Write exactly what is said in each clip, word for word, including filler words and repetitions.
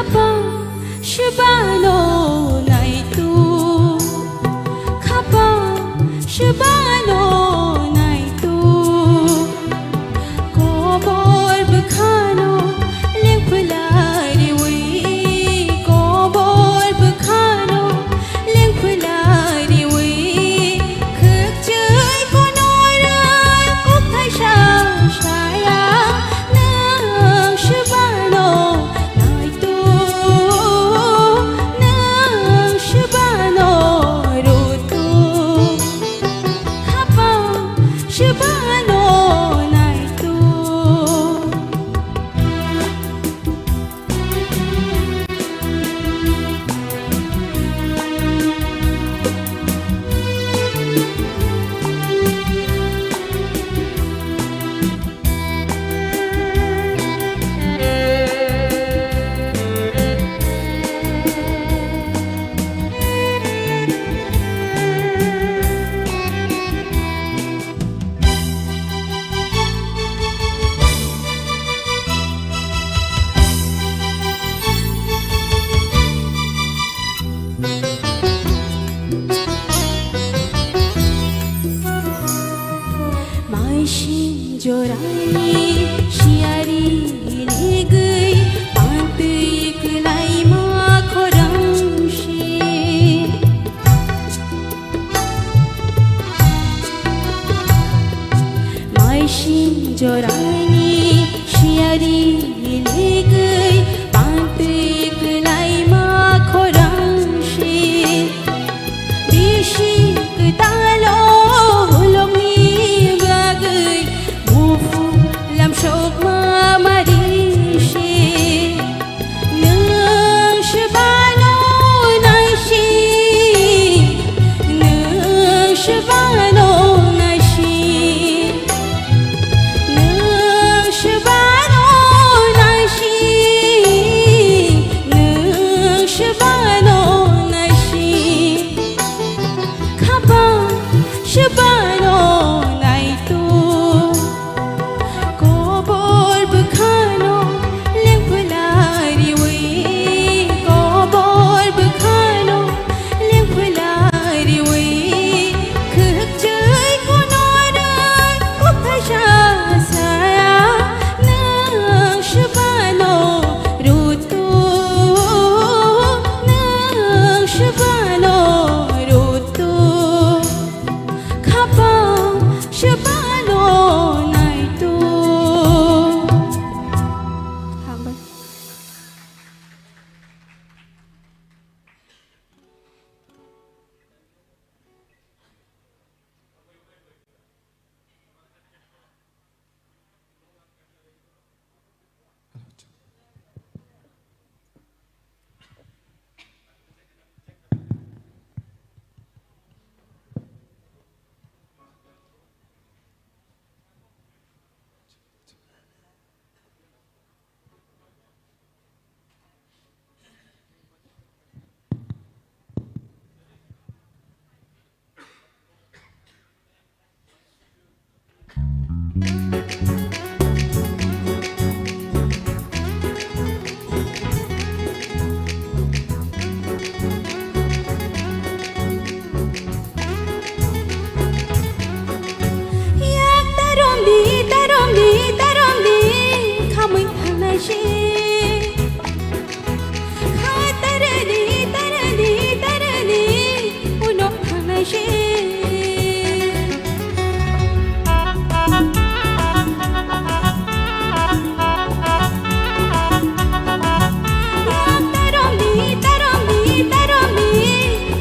Khapang shibano naitu, khapang shibano naitu, kobor bwkhano lengphlai riwi, kobor bwkhano lengphlai riwi, khwkchwi kono rang kok thaisa saya, nwng swbano naitu, nwng swbano rutu, khapang swbano naitu. Maising jorani siyari ligwi pantwi kwlaima khorang se. Maising jorani siyari ligwi pantwi kwlaima khorang se. Bisi kwtalo holongni bagwi muphung lamsokma mari se. Nwng swbano naising, nwng swbano naising, nwng swbano naising, nwng swbano naising. Khapang swbano naitu, kobor bwkhano lengphlai riwi, kobor bwkhano lengphlai riwi, khwkchwi kono rang kok thaisa saya, nwng swbano rutu, nwng swbano rutu, khapang swbano naitu. Hambai. Yak tarom di, tarom di, tarom di, khamwi thangnai se. Kha tarani, tarani, tarani, uno thangnai se. Tarani, tarani, tarani,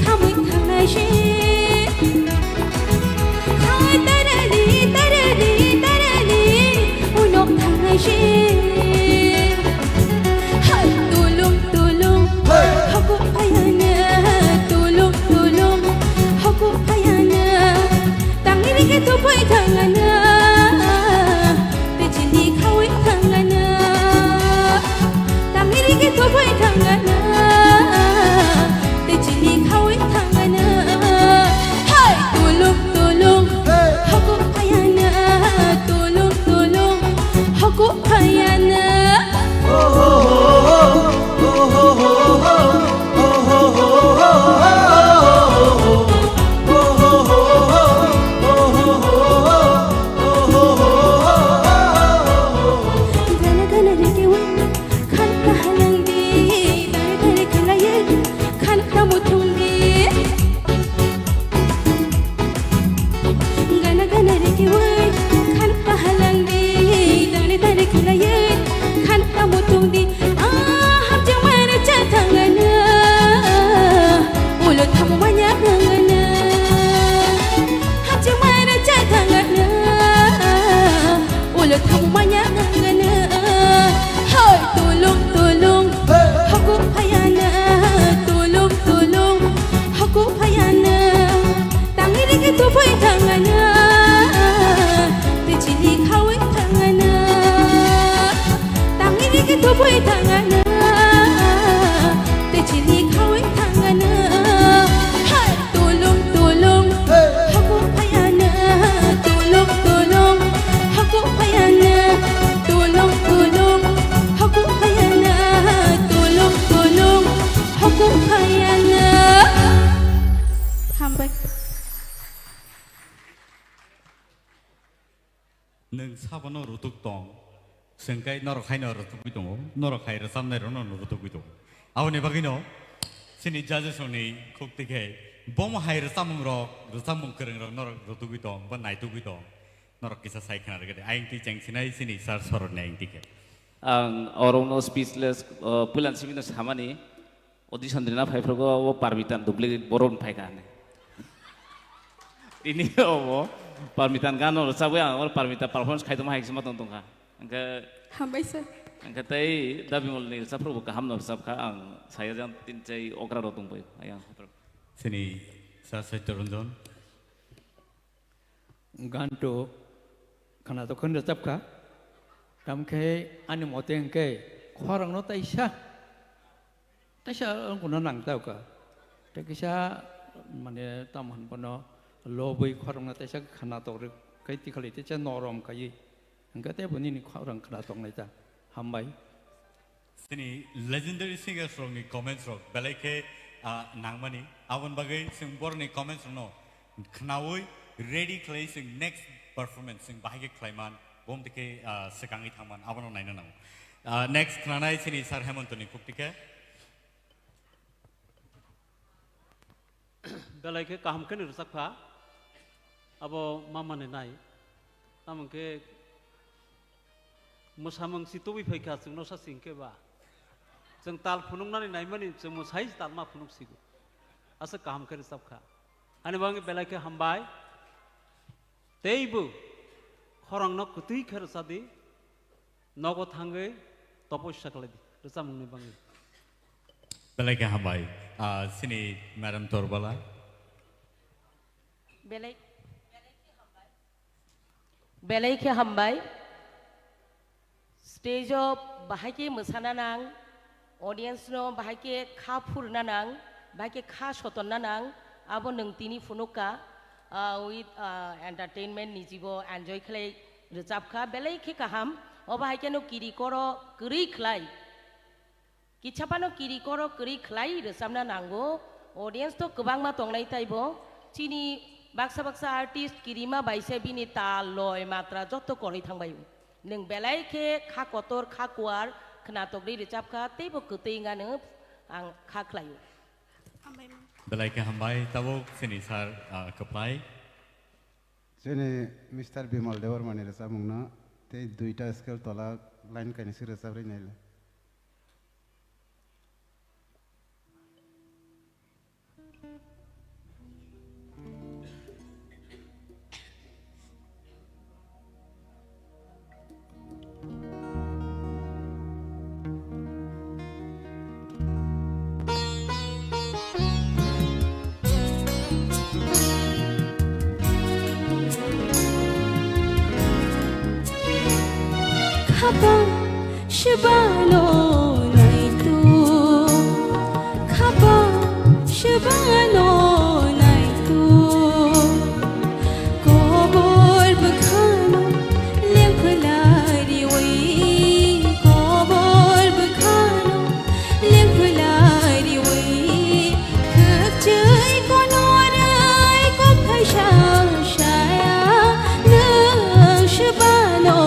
khamwi thangnai se. Hai tarani, tarani, tarani, unok thangnai se. Hai tulung tulung, hai, haku phayana, tulung tulung, haku phayana. Tangri ke tu phai thangana. Tei chini khawi thangana. Tangri ke thobwi thangana. Tei chini khawi thangana. Hai tulung tulung. Haku phayana. Tulung tulung. Haku phayana. Sabono rutuk tong. Chwng khe norok haino rwtugwi tongo, norok hai rwchapnairokno rwtugwi tongo. Aboni bagwino chini judges rokni khuk tikhe bomo hai rwchapmungrok, rwchapmung kwrwngrok norok rwtugwi tong ba naitugwi tong. Norok kisa sai khna rwgwdi. Ayang twi chengsinai chini sir sorotni ayang tikhe. Ang orokno speechless, uh, puilan simi no samani. Audition rina phaiphrugo o Parmitan duplicate borok ni phaikha hinwi. Tini obo Parmitan gano rwchapwi ang oro Parmita performance khaitongma hai khe ma tong tongkha. Hwnkhe Hambai sir. Hwnkhe tei Da Bimal ni rwchapphrugo kaham no rwchapkha, ang saya jang tin chai okra rok tongbai ayang. Chini Sir Satya Ranjan. Ganto khwnatok khe rwchapkha. Tamkhe ani mote hwnkhe khorangno taisa, taisa wngkukna nangtokha. Tei kisa mane tamo hwn bono lobwi khorangno taisa khwnatok rwkhe tikhalai teisa norom khaiwi. Hwnkhe teibo nini khorang khwnatok naita. Hambai. Chini legendary singers rokni comments rok belai khe, ah, nangmani. Aboni bagwi chwng borokni comments rokno khnaui ready khlai chwng next performance chwng bahai khe khlaiman, bom tei khe, ah, swkangwi thangman abono naina nango. Ah, next khnanai chini Sir Hemantoni khuk tikhe. Belai khe kaham khe ni rwchapkha, abo mamani nai. Tamo khe mwsamung si tubui phaikha, chwngno sa sing khe ba. Chwng tal phunuknani naimani, chwng mwsai tal ma phunuk sigo. Aswk kaham khe rwchapkha. Ani bagwi belai khe hambai. Teibo khorangno kwtwi khe rwchadi. Nogo thangwi topoisa khlai di, rwchapmungni bagwi. Belai khe hambai. Ah, chini Madam Torbala. Belai, belai khe hambai. Stage o bahai khe mwsana nang, audience no bahai khe kha phurna nang, bahai khe kha sotonna nang, abo nwng tini phunukha, ah, with, ah, entertainment ni jibo enjoy khlai rwchapkha, belai khe kaham. Obo hai kheno kiri koro kwrwi khlai. Kichapano kiri koro kwrwi khlai rwchapna nango. Audience to kwbangma tongnai taibo. Chini baksa baksa artist kirima bai se bini tal, loi, matra jotto kwrwi thangbai. Nwng belai khe kha kotor, kha kuar, khwnatok rwi rwchapkha, teibo kwtwi wngano ang kha khlaio. Belai khe hambai, tabuk chini sir, ah, kwplai. Chini Mister Bimal Debbarmani rwchapmungno tei duita scale tola line kainwi se rwchap rwi naile. Khapang shibano naitu, khapang shibano naitu, kobor bwkhano lengphlai riwi, kobor bwkhano lengphlai riwi, khwchwi konorwi kok thaisa saya, nwng shibano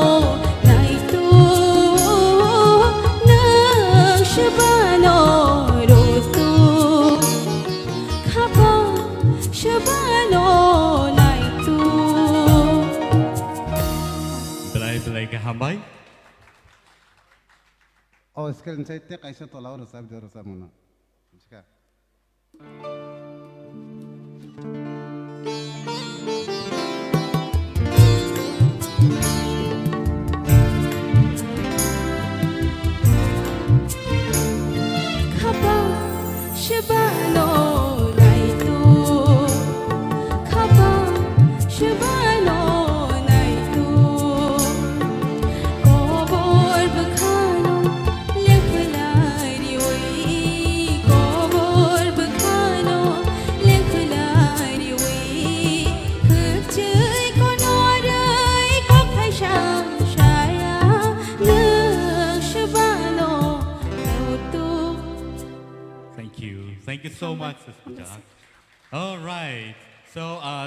naitu, nwng shibano rutu, khapang shibano naitu. Belai belai khe hambai. O scale ni side tei kaisa tola o rwchap di, o rwchapmungno. Bwskha. Khapang shibano naitu, khapang shibano naitu, kobor bwkhano lengphlai riwi, kobor bwkhano lengphlai riwi, khwchwi konorwi kok thaisa saya, nwng shibano naitu. Thank you. Thank you so much, Sister Jack. All right. So, uh,